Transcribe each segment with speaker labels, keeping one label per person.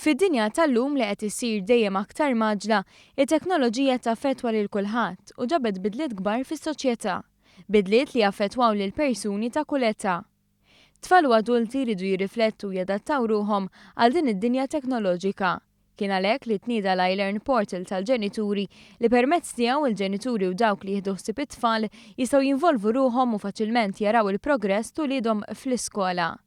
Speaker 1: Fid-dinja tal-lum li qed issir dejjem aktar mgħaġġla, it-teknoloġija taffettwa lil kulħadd u ġabet bidliet kbar fis-soċjetà. Bidliet li jaffettwaw lil persuni ta' kull età. Tfal u adulti jridu jirriflettu u jadattaw ruħhom għal din id-dinja teknoloġika. Kien għalhekk li tnieda l-iLearn Portal tal-ġenituri li permezz tiegħu il-ġenituri u dawk li jieħdu ħsieb it-tfal jistgħu jinvolvu ruħhom u faċilment jaraw il-progress t'uliedhom fl-iskola.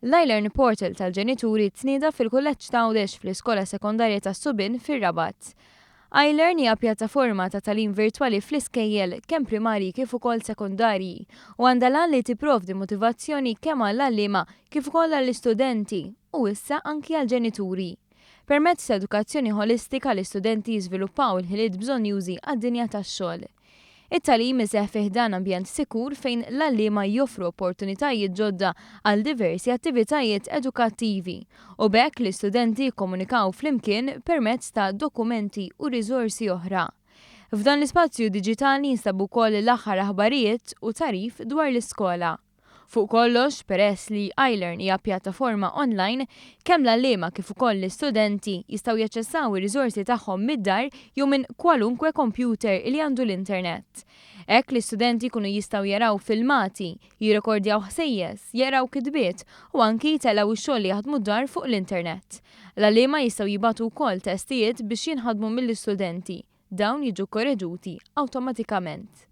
Speaker 1: L-iLearn Portal tal-ġenituri tnieda fil-Kulleġġ t'Għawdex fl-Iskola Sekondarja tas-Subien fir-Rabat. iLearn hija pjattaforma ta' tagħlim virtwali fl-iskejjel kemm primarji kif ukoll sekondarji u għandha l-għan li tipprovdi motivazzjoni kemm għall-għalliema kif ukoll għall-istudenti u issa anki għall-ġenituri. Permezz ta' edukazzjoni ħolistika l-istudenti jiżviluppaw il-ħiliet bżonnjużi għad-dinja tax-xogħol. It-tagħlim iseħħ fi ħdan ambjent sikur fejn l-għalliema joffru opportunitajiet ġodda għal diversi attivitajiet edukattivi u b'hekk l-istudenti jikkomunikaw flimkien permezz ta' dokumenti u riżorsi oħra. F'dan l-ispazju diġitali jinstabu wkoll l-aħħar aħbarijiet u tagħrif dwar l-iskola. Fuq kollox, peress li iLearn hija pjattaforma online, kemm l-għalliema kif ukoll l-istudenti jistgħu jaċċessaw ir-riżorsi tagħhom mid-dar jew minn kwalunkwe kompjuter li għandu l-internet. Hekk l-istudenti jkunu jistgħu jaraw filmati, jirrekordjaw ħsejjes, jaqraw kitbiet u anki jtellgħu x-xogħol li jaħdmu d-dar fuq l-internet. L-għalliema jistgħu jibagħtu wkoll testijiet biex jinħadmu mill-istudenti. Dawn jiġu korreġuti awtomatikament.